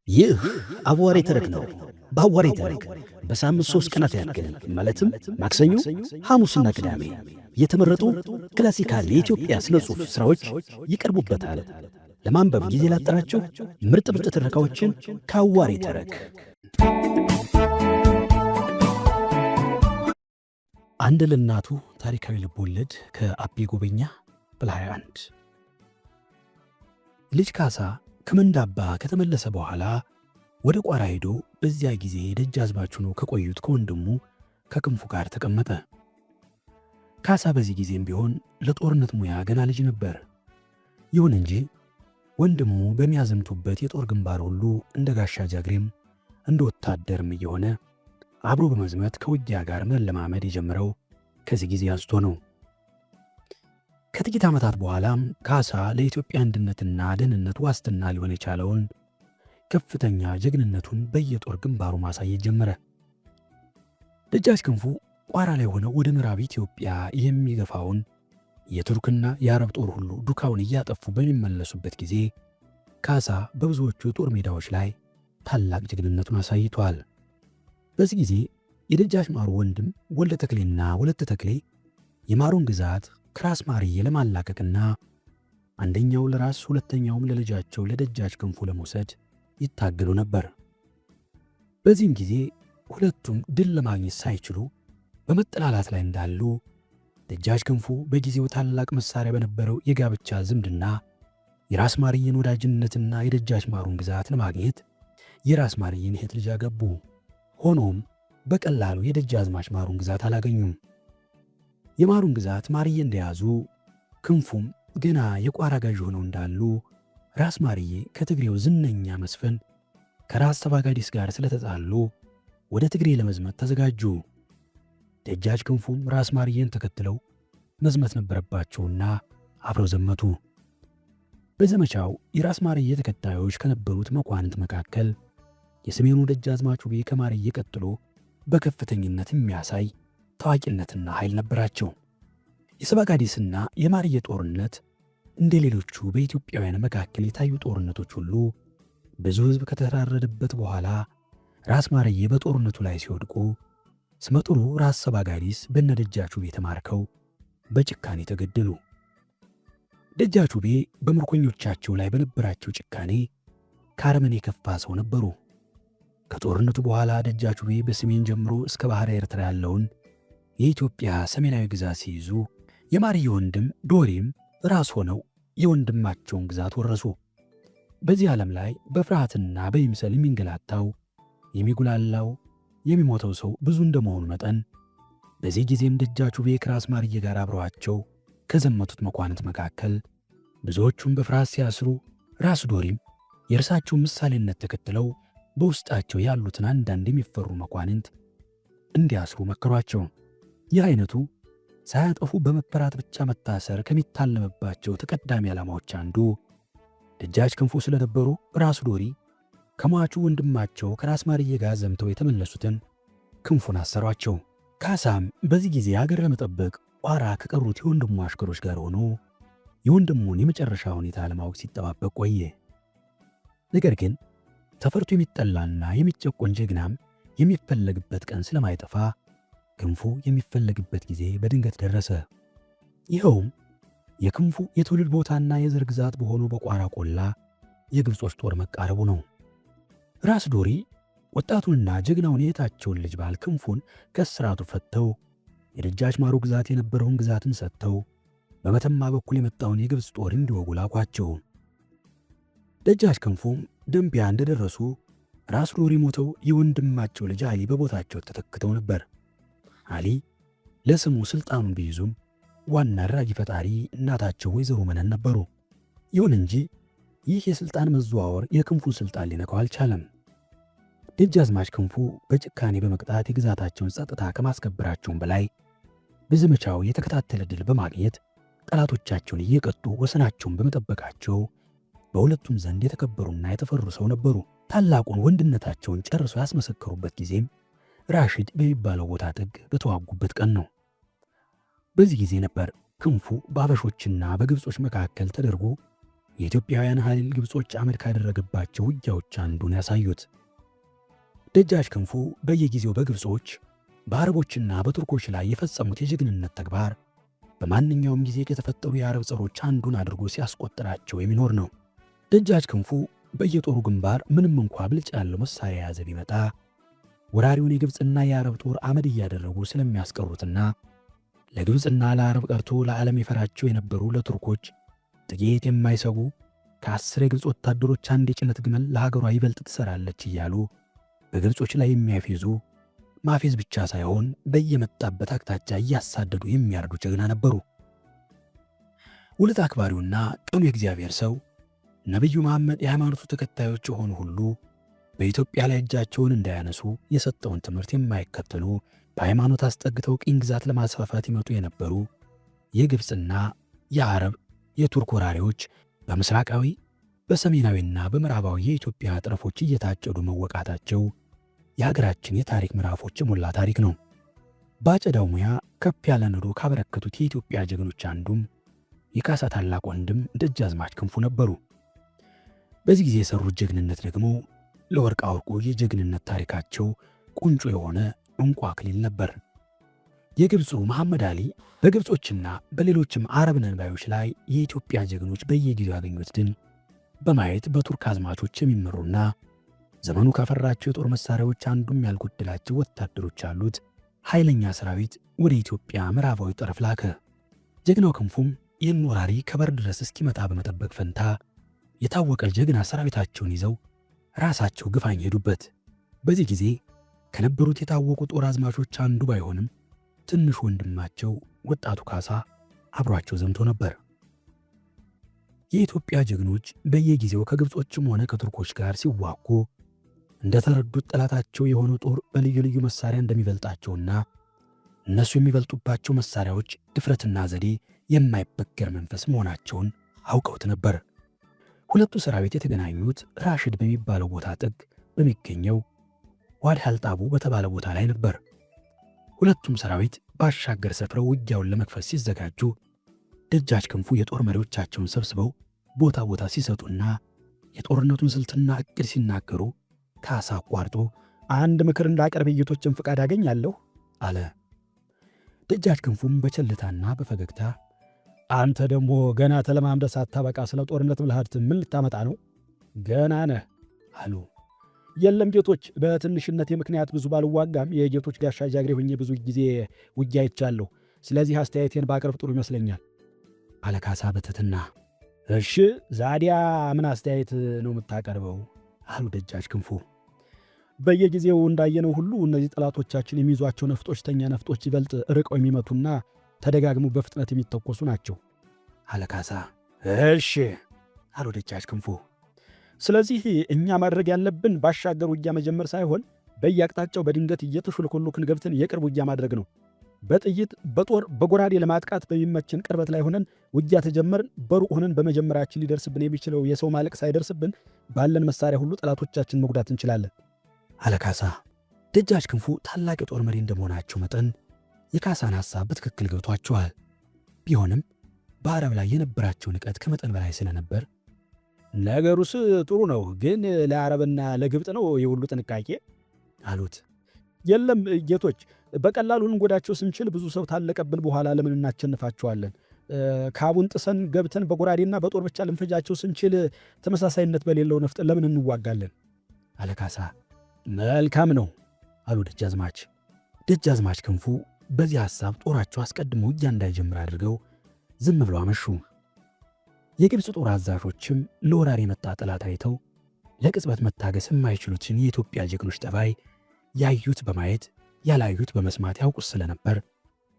ይህ አቧሬ ተረክ ነው። በአቧሬ ተረክ በሳምንት 3 ቀናት ያክል ማለትም ማክሰኞ፣ ሐሙስና ቅዳሜ የተመረጡ classical የኢትዮጵያ ስነ ጽሑፍ ሥራዎች ይቀርቡበታል። ለማንበብ ጊዜ ላጠራችሁ ምርጥ ምርጥ ትረካዎችን ከአዋሬ ተረክ። አንድ ለእናቱ ታሪካዊ ልቦለድ ከአቤ ጎበኛ ክፍል 21። ልጅ ካሳ ከመንዳባ ከተመለሰ በኋላ ወደ ቋራ ሄዶ በዚያ ጊዜ ደጃዝማች ሆኖ ከቆዩት ከወንድሙ ከክንፉ ጋር ተቀመጠ። ካሳ በዚህ ጊዜም ቢሆን ለጦርነት ሙያ ገና ልጅ ነበር። ይሁን እንጂ ወንድሙ በሚያዘምቱበት የጦር ግንባር ሁሉ እንደ ጋሻ ጃግሬም እንደ ወታደርም እየሆነ አብሮ በመዝመት ከውጊያ ጋር መለማመድ የጀመረው ከዚህ ጊዜ አንስቶ ነው። ከጥቂት ዓመታት በኋላም ካሳ ለኢትዮጵያ አንድነትና ደህንነት ዋስትና ሊሆን የቻለውን ከፍተኛ ጀግንነቱን በየጦር ግንባሩ ማሳየት ጀመረ። ደጃች ክንፉ ቋራ ላይ ሆነው ወደ ምዕራብ ኢትዮጵያ የሚገፋውን የቱርክና የአረብ ጦር ሁሉ ዱካውን እያጠፉ በሚመለሱበት ጊዜ ካሳ በብዙዎቹ የጦር ሜዳዎች ላይ ታላቅ ጀግንነቱን አሳይቷል። በዚህ ጊዜ የደጃች ማሩ ወንድም ወልደ ተክሌና ወለተ ተክሌ የማሩን ግዛት ከራስ ማርዬ ለማላቀቅና አንደኛው ለራስ ሁለተኛውም ለልጃቸው ለደጃች ክንፉ ለመውሰድ ይታገሉ ነበር። በዚህም ጊዜ ሁለቱም ድል ለማግኘት ሳይችሉ በመጠላላት ላይ እንዳሉ ደጃች ክንፉ በጊዜው ታላቅ መሳሪያ በነበረው የጋብቻ ዝምድና የራስ ማርዬን ወዳጅነትና የደጃች ማሩን ግዛት ለማግኘት የራስ ማርዬን እህት ልጅ አገቡ። ሆኖም በቀላሉ የደጃዝማች ማሩን ግዛት አላገኙም። የማሩን ግዛት ማርዬ እንደያዙ ክንፉም ገና የቋራ ገዥ ሆነው እንዳሉ ራስ ማርዬ ከትግሬው ዝነኛ መስፍን ከራስ ሰባጋዲስ ጋር ስለተጣሉ ወደ ትግሬ ለመዝመት ተዘጋጁ። ደጃች ክንፉም ራስ ማርዬን ተከትለው መዝመት ነበረባቸውና አብረው ዘመቱ። በዘመቻው የራስ ማርዬ ተከታዮች ከነበሩት መኳንንት መካከል የሰሜኑ ደጃዝማች ውቤ ከማርዬ ቀጥሎ በከፍተኝነት የሚያሳይ ታዋቂነትና ኃይል ነበራቸው። የሰባጋዲስና የማርዬ ጦርነት እንደ ሌሎቹ በኢትዮጵያውያን መካከል የታዩ ጦርነቶች ሁሉ ብዙ ሕዝብ ከተራረደበት በኋላ ራስ ማርዬ በጦርነቱ ላይ ሲወድቁ ስመጥሩ ራስ ሰባጋዲስ በነደጃች ውቤ ተማርከው በጭካኔ ተገደሉ። ደጃች ውቤ በምርኮኞቻቸው ላይ በነበራቸው ጭካኔ ከአረመኔ የከፋ ሰው ነበሩ። ከጦርነቱ በኋላ ደጃች ውቤ በሰሜን ጀምሮ እስከ ባህረ ኤርትራ ያለውን የኢትዮጵያ ሰሜናዊ ግዛት ሲይዙ የማርዬ ወንድም ዶሪም ራስ ሆነው የወንድማቸውን ግዛት ወረሱ። በዚህ ዓለም ላይ በፍርሃትና በይምሰል የሚንገላታው የሚጉላላው የሚሞተው ሰው ብዙ እንደመሆኑ መጠን በዚህ ጊዜም ደጃች ውቤ ከራስ ማርዬ ጋር አብረዋቸው ከዘመቱት መኳንንት መካከል ብዙዎቹን በፍርሃት ሲያስሩ፣ ራስ ዶሪም የእርሳቸውን ምሳሌነት ተከትለው በውስጣቸው ያሉትን አንዳንድ የሚፈሩ መኳንንት እንዲያስሩ መከሯቸው። ይህ አይነቱ ሳያጠፉ በመፈራት ብቻ መታሰር ከሚታለምባቸው ተቀዳሚ ዓላማዎች አንዱ ደጃች ክንፉ ስለነበሩ ራስ ዶሪ ከሟቹ ወንድማቸው ከራስ ማርዬ ጋር ዘምተው የተመለሱትን ክንፉን አሰሯቸው። ካሳም በዚህ ጊዜ አገር ለመጠበቅ ቋራ ከቀሩት የወንድሙ አሽከሮች ጋር ሆኖ የወንድሙን የመጨረሻ ሁኔታ ለማወቅ ሲጠባበቅ ቆየ። ነገር ግን ተፈርቶ የሚጠላና የሚጨቆን ጀግናም የሚፈለግበት ቀን ስለማይጠፋ ክንፉ የሚፈለግበት ጊዜ በድንገት ደረሰ። ይኸውም የክንፉ የትውልድ ቦታና የዘር ግዛት በሆኑ በቋራ ቆላ የግብጾች ጦር መቃረቡ ነው። ራስ ዶሪ ወጣቱንና ጀግናውን የእህታቸውን ልጅ ባል ክንፉን ከእስራቱ ፈተው የደጃች ማሩ ግዛት የነበረውን ግዛትን ሰጥተው በመተማ በኩል የመጣውን የግብፅ ጦር እንዲወጉ ላኳቸው። ደጃች ክንፉም ደንቢያ እንደደረሱ ራስ ዶሪ ሞተው የወንድማቸው ልጅ አሊ በቦታቸው ተተክተው ነበር። አሊ ለስሙ ስልጣኑን ቢይዙም ዋና አድራጊ ፈጣሪ እናታቸው ወይዘሮ መነን ነበሩ። ይሁን እንጂ ይህ የስልጣን መዘዋወር የክንፉን ስልጣን ሊነካው አልቻለም። ደጃዝማች ክንፉ በጭካኔ በመቅጣት የግዛታቸውን ጸጥታ ከማስከበራቸውም በላይ በዘመቻው የተከታተለ ድል በማግኘት ጠላቶቻቸውን እየቀጡ ወሰናቸውን በመጠበቃቸው በሁለቱም ዘንድ የተከበሩና የተፈሩ ሰው ነበሩ። ታላቁን ወንድነታቸውን ጨርሶ ያስመሰከሩበት ጊዜም ራሽድ በሚባለው ቦታ ጥግ በተዋጉበት ቀን ነው። በዚህ ጊዜ ነበር ክንፉ በአበሾችና በግብጾች መካከል ተደርጎ የኢትዮጵያውያን ኃይል ግብጾች አመድ ካደረገባቸው ውጊያዎች አንዱን ያሳዩት። ደጃች ክንፉ በየጊዜው በግብጾች በአረቦችና በቱርኮች ላይ የፈጸሙት የጀግንነት ተግባር በማንኛውም ጊዜ ከተፈጠሩ የአረብ ጸሮች አንዱን አድርጎ ሲያስቆጥራቸው የሚኖር ነው። ደጃች ክንፉ በየጦሩ ግንባር ምንም እንኳ ብልጫ ያለው መሳሪያ የያዘ ቢመጣ ወራሪውን የግብፅና የአረብ ጦር አመድ እያደረጉ ስለሚያስቀሩትና ለግብፅና ለአረብ ቀርቶ ለዓለም የፈራቸው የነበሩ ለቱርኮች ጥቂት የማይሰጉ ከ10 የግብፅ ወታደሮች አንድ የጭነት ግመል ለሀገሯ ይበልጥ ትሰራለች እያሉ በግብጾች ላይ የሚያፌዙ ማፌዝ ብቻ ሳይሆን በየመጣበት አቅጣጫ እያሳደዱ የሚያርዱ ጀግና ነበሩ። ውለት አክባሪውና ቅኑ የእግዚአብሔር ሰው ነቢዩ መሐመድ የሃይማኖቱ ተከታዮች የሆኑ ሁሉ በኢትዮጵያ ላይ እጃቸውን እንዳያነሱ የሰጠውን ትምህርት የማይከተሉ በሃይማኖት አስጠግተው ቅኝ ግዛት ለማስፋፋት ይመጡ የነበሩ የግብፅና የአረብ የቱርክ ወራሪዎች በምስራቃዊ በሰሜናዊና በምዕራባዊ የኢትዮጵያ ጠረፎች እየታጨዱ መወቃታቸው የሀገራችን የታሪክ ምዕራፎች የሞላ ታሪክ ነው። በአጨዳው ሙያ ከፍ ያለ ንዶ ካበረከቱት የኢትዮጵያ ጀግኖች አንዱም የካሳ ታላቅ ወንድም ደጃዝማች ክንፉ ነበሩ። በዚህ ጊዜ የሰሩት ጀግንነት ደግሞ ለወርቅ አወርቁ የጀግንነት ታሪካቸው ቁንጮ የሆነ እንቁ አክሊል ነበር። የግብፁ መሐመድ አሊ በግብጾችና በሌሎችም አረብ ነን ባዮች ላይ የኢትዮጵያ ጀግኖች በየጊዜው ያገኙት ድል በማየት በቱርክ አዝማቾች የሚመሩና ዘመኑ ካፈራቸው የጦር መሳሪያዎች አንዱም ያልጎደላቸው ወታደሮች ያሉት ኃይለኛ ሰራዊት ወደ ኢትዮጵያ ምዕራባዊ ጠረፍ ላከ። ጀግናው ክንፉም ይህን ወራሪ ከበር ድረስ እስኪመጣ በመጠበቅ ፈንታ የታወቀ ጀግና ሰራዊታቸውን ይዘው ራሳቸው ግፋኝ ሄዱበት። በዚህ ጊዜ ከነበሩት የታወቁ ጦር አዝማቾች አንዱ ባይሆንም ትንሽ ወንድማቸው ወጣቱ ካሳ አብሯቸው ዘምቶ ነበር። የኢትዮጵያ ጀግኖች በየጊዜው ከግብጾችም ሆነ ከቱርኮች ጋር ሲዋጉ እንደተረዱት ጠላታቸው የሆነው ጦር በልዩ ልዩ መሳሪያ እንደሚበልጣቸውና እነሱ የሚበልጡባቸው መሳሪያዎች ድፍረትና ዘዴ፣ የማይበገር መንፈስ መሆናቸውን አውቀውት ነበር። ሁለቱ ሰራዊት የተገናኙት ራሽድ በሚባለው ቦታ ጥግ በሚገኘው ዋድ ሐልጣቡ በተባለ ቦታ ላይ ነበር። ሁለቱም ሰራዊት ባሻገር ሰፍረው ውጊያውን ለመክፈት ሲዘጋጁ ደጃች ክንፉ የጦር መሪዎቻቸውን ሰብስበው ቦታ ቦታ ሲሰጡና የጦርነቱን ስልትና እቅድ ሲናገሩ ካሳ አቋርጦ አንድ ምክር እንዳቀርብ የጌቶችን ፍቃድ አገኛለሁ አለ። ደጃች ክንፉም በቸልታና በፈገግታ አንተ ደግሞ ገና ተለማምደህ ሳታበቃ ስለ ጦርነት ብልሃት ምን ልታመጣ ነው? ገና ነህ አሉ። የለም ጌቶች፣ በትንሽነቴ ምክንያት ብዙ ባልዋጋም የጌቶች ጋሻ ጃግሬ ሆኜ ብዙ ጊዜ ውጊያ አይቻለሁ። ስለዚህ አስተያየቴን ባቀርብ ጥሩ ይመስለኛል አለ ካሳ በትህትና። እሺ ዛዲያ ምን አስተያየት ነው የምታቀርበው? አሉ ደጃች ክንፉ። በየጊዜው እንዳየነው ሁሉ እነዚህ ጠላቶቻችን የሚይዟቸው ነፍጦች ተኛ ነፍጦች ይበልጥ ርቀው የሚመቱና ተደጋግሞ በፍጥነት የሚተኮሱ ናቸው አለ ካሳ። እሺ አሉ ደጃች ክንፉ። ስለዚህ እኛ ማድረግ ያለብን ባሻገር ውጊያ መጀመር ሳይሆን በየአቅጣጫው በድንገት እየተሹልኮሎክን ገብተን የቅርብ ውጊያ ማድረግ ነው። በጥይት በጦር በጎራዴ ለማጥቃት በሚመችን ቅርበት ላይ ሆነን ውጊያ ተጀመርን፣ በሩቅ ሆነን በመጀመሪያችን ሊደርስብን የሚችለው የሰው ማለቅ ሳይደርስብን ባለን መሳሪያ ሁሉ ጠላቶቻችን መጉዳት እንችላለን አለ ካሳ። ደጃች ክንፉ ታላቅ የጦር መሪ እንደመሆናቸው መጠን የካሳን ሐሳብ በትክክል ገብቷቸዋል። ቢሆንም በአረብ ላይ የነበራቸው ንቀት ከመጠን በላይ ስለነበር ነገሩስ ጥሩ ነው፣ ግን ለአረብና ለግብጥ ነው የሁሉ ጥንቃቄ አሉት። የለም ጌቶች፣ በቀላሉ ልንጎዳቸው ስንችል ብዙ ሰው ታለቀብን በኋላ ለምን እናቸንፋቸዋለን? ካቡን ጥሰን ገብተን በጎራዴና በጦር ብቻ ልንፈጃቸው ስንችል ተመሳሳይነት በሌለው ነፍጥ ለምን እንዋጋለን? አለ ካሳ። መልካም ነው አሉ ደጃዝማች። ደጃዝማች ክንፉ በዚህ ሐሳብ ጦራቸው አስቀድሞ ውጊያ እንዳይጀምር አድርገው ዝም ብለው አመሹ። የግብፅ ጦር አዛዦችም ለወራሪ የመጣ ጠላት አይተው ለቅጽበት መታገስ የማይችሉትን የኢትዮጵያ ጀግኖች ጠባይ ያዩት በማየት ያላዩት በመስማት ያውቁት ስለነበር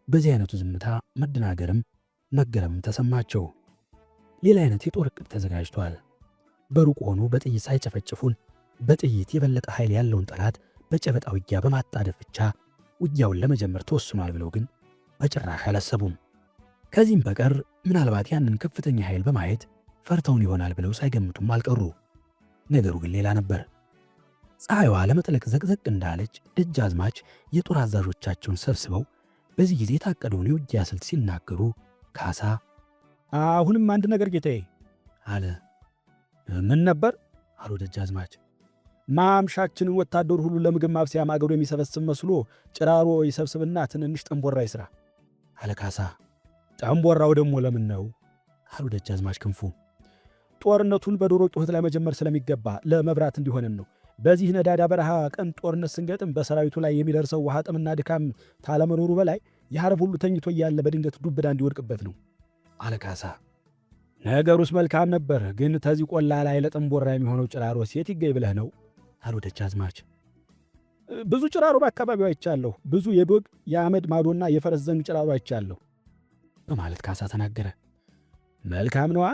በዚህ አይነቱ ዝምታ መደናገርም መገረምም ተሰማቸው። ሌላ አይነት የጦር ዕቅድ ተዘጋጅቷል። በሩቅ ሆኖ በጥይት ሳይጨፈጭፉን በጥይት የበለጠ ኃይል ያለውን ጠላት በጨበጣ ውጊያ በማጣደፍ ብቻ ውጊያውን ለመጀመር ተወስኗል ብለው ግን በጭራሽ አላሰቡም። ከዚህም በቀር ምናልባት ያንን ከፍተኛ ኃይል በማየት ፈርተውን ይሆናል ብለው ሳይገምቱም አልቀሩ። ነገሩ ግን ሌላ ነበር። ፀሐይዋ ለመጥለቅ ዘቅዘቅ እንዳለች ደጃዝማች የጦር አዛዦቻቸውን ሰብስበው በዚህ ጊዜ የታቀደውን የውጊያ ስልት ሲናገሩ ካሳ አሁንም አንድ ነገር ጌታዬ አለ። ምን ነበር አሉ ደጃዝማች። ማምሻችንን ወታደሩ ሁሉ ለምግብ ማብሰያ ማገዶ የሚሰበስብ መስሎ ጭራሮ ይሰብስብና ትንንሽ ጠንቦራ ይስራ አለ ካሳ። ጠንቦራው ደግሞ ለምን ነው አሉ ደጃዝማች ክንፉ። ጦርነቱን በዶሮ ጩኸት ላይ መጀመር ስለሚገባ ለመብራት እንዲሆነን ነው። በዚህ ነዳዳ በረሃ ቀን ጦርነት ስንገጥም በሰራዊቱ ላይ የሚደርሰው ውሃ ጥምና ድካም ታለመኖሩ በላይ የሐረብ ሁሉ ተኝቶ እያለ በድንገት ዱብዳ እንዲወድቅበት ነው አለ ካሳ። ነገሩስ መልካም ነበር፣ ግን ተዚህ ቆላ ላይ ለጠንቦራ የሚሆነው ጭራሮ ሴት ይገኝ ብለህ ነው አሉ ደጃዝማች። ብዙ ጭራሮ በአካባቢው አይቻለሁ። ብዙ የዶግ የአመድ ማዶና የፈረስ ዘንግ ጭራሮ አይቻለሁ በማለት ካሳ ተናገረ። መልካም ነዋ።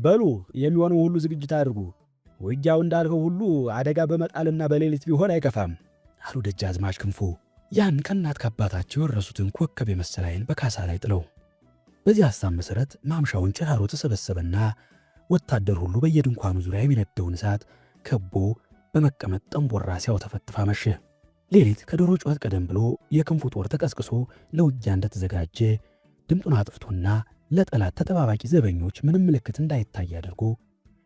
በሉ የሚሆነው ሁሉ ዝግጅት አድርጉ። ውጊያው እንዳልከው ሁሉ አደጋ በመጣልና በሌሊት ቢሆን አይከፋም አሉ ደጃዝማች ክንፉ ያን ከእናት ከአባታቸው የወረሱትን ኮከብ የመሰለ ዓይን በካሳ ላይ ጥለው። በዚህ ሐሳብ መሠረት ማምሻውን ጭራሮ ተሰበሰበና ወታደር ሁሉ በየድንኳኑ ዙሪያ የሚነደውን እሳት ከቦ በመቀመጥ ጠንቦራ ሲያውተፈትፍ አመሸ። ሌሊት ከዶሮ ጩኸት ቀደም ብሎ የክንፉ ጦር ተቀስቅሶ ለውጊያ እንደተዘጋጀ ድምጡን አጥፍቶና ለጠላት ተጠባባቂ ዘበኞች ምንም ምልክት እንዳይታይ አድርጎ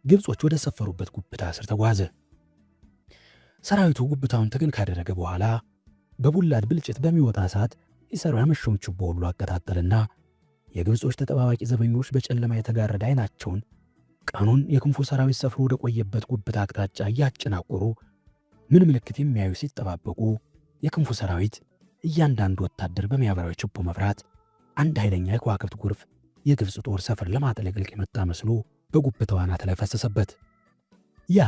ግብጾች ወደ ሰፈሩበት ጉብታ ስር ተጓዘ። ሰራዊቱ ጉብታውን ተገን ካደረገ በኋላ በቡላድ ብልጭት በሚወጣ እሳት ሲሰሩ ያመሸውን ችቦ ሁሉ አቀጣጠልና የግብጾች ተጠባባቂ ዘበኞች በጨለማ የተጋረደ ዓይናቸውን ቀኑን የክንፉ ሰራዊት ሰፍሮ ወደ ቆየበት ጉብታ አቅጣጫ እያጨናቆሩ ምን ምልክት የሚያዩ ሲጠባበቁ የክንፉ ሰራዊት እያንዳንዱ ወታደር በሚያበራው ችቦ መብራት አንድ ኃይለኛ የከዋክብት ጎርፍ የግብፅ ጦር ሰፈር ለማጥለቅለቅ የመጣ መስሎ በጉብታው አናት ላይ ፈሰሰበት። ያ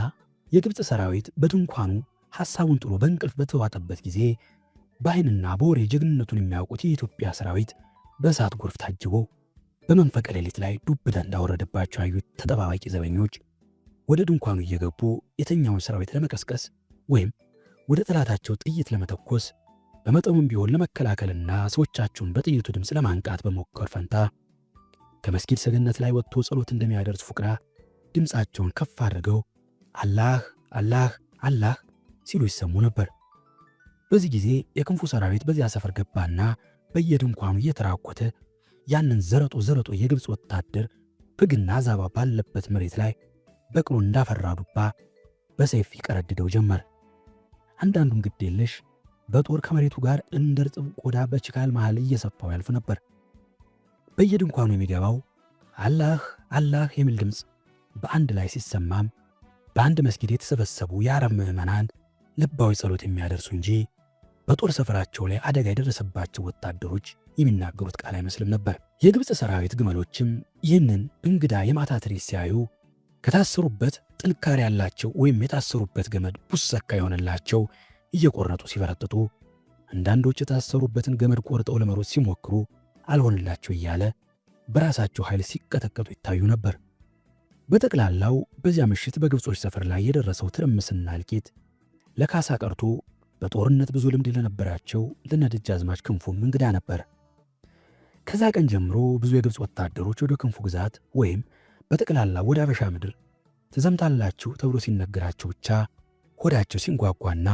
የግብፅ ሰራዊት በድንኳኑ ሐሳቡን ጥሎ በእንቅልፍ በተዋጠበት ጊዜ በዓይንና በወሬ ጀግንነቱን የሚያውቁት የኢትዮጵያ ሰራዊት በእሳት ጎርፍ ታጅቦ በመንፈቀ ሌሊት ላይ ዱብዳ እንዳወረደባቸው ያዩት ተጠባባቂ ዘበኞች ወደ ድንኳኑ እየገቡ የተኛውን ሰራዊት ለመቀስቀስ ወይም ወደ ጠላታቸው ጥይት ለመተኮስ በመጠኑም ቢሆን ለመከላከልና ሰዎቻቸውን በጥይቱ ድምፅ ለማንቃት በሞከር ፈንታ ከመስጊድ ሰገነት ላይ ወጥቶ ጸሎት እንደሚያደርስ ፉቅራ ድምፃቸውን ከፍ አድርገው አላህ አላህ አላህ ሲሉ ይሰሙ ነበር። በዚህ ጊዜ የክንፉ ሰራዊት በዚያ ሰፈር ገባና በየድንኳኑ እየተራኮተ ያንን ዘረጦ ዘረጦ የግብፅ ወታደር ፍግና ዛባ ባለበት መሬት ላይ በቅሎ እንዳፈራ ዱባ በሰይፍ ይቀረድደው ጀመር። አንዳንዱም ግድ የለሽ በጦር ከመሬቱ ጋር እንደ እርጥብ ቆዳ በችካል መሃል እየሰፋው ያልፍ ነበር። በየድንኳኑ የሚገባው አላህ አላህ የሚል ድምፅ በአንድ ላይ ሲሰማም በአንድ መስጊድ የተሰበሰቡ የአረብ ምዕመናን ልባዊ ጸሎት የሚያደርሱ እንጂ በጦር ሰፈራቸው ላይ አደጋ የደረሰባቸው ወታደሮች የሚናገሩት ቃል አይመስልም ነበር። የግብፅ ሰራዊት ግመሎችም ይህንን እንግዳ የማታ ትርኢት ሲያዩ ከታሰሩበት ጥንካሬ ያላቸው ወይም የታሰሩበት ገመድ ቡሰካ የሆነላቸው እየቆረጡ ሲፈረጥጡ፣ አንዳንዶች የታሰሩበትን ገመድ ቆርጠው ለመሮጥ ሲሞክሩ አልሆንላቸው እያለ በራሳቸው ኃይል ሲቀጠቀጡ ይታዩ ነበር። በጠቅላላው በዚያ ምሽት በግብጾች ሰፈር ላይ የደረሰው ትርምስና እልቂት ለካሳ ቀርቶ በጦርነት ብዙ ልምድ ለነበራቸው ለነደጃዝማች ክንፉም እንግዳ ነበር። ከዛ ቀን ጀምሮ ብዙ የግብፅ ወታደሮች ወደ ክንፉ ግዛት ወይም በጠቅላላ ወደ አበሻ ምድር ትዘምታላችሁ ተብሎ ሲነገራቸው ብቻ ሆዳቸው ሲንጓጓና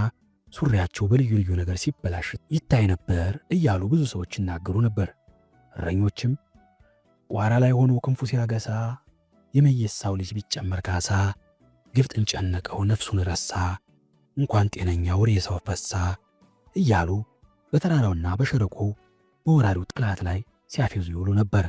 ሱሪያቸው በልዩ ልዩ ነገር ሲበላሽ ይታይ ነበር እያሉ ብዙ ሰዎች ይናገሩ ነበር። እረኞችም ቋራ ላይ ሆኖ ክንፉ ሲያገሳ የመየሳው ልጅ ቢጨመር ካሳ ግብጥን ጨነቀው ነፍሱን ረሳ እንኳን ጤነኛ ሬሳው ፈሳ እያሉ በተራራውና በሸለቆው በወራሪው ጠላት ላይ ሲያፌዙ ይውሉ ነበር።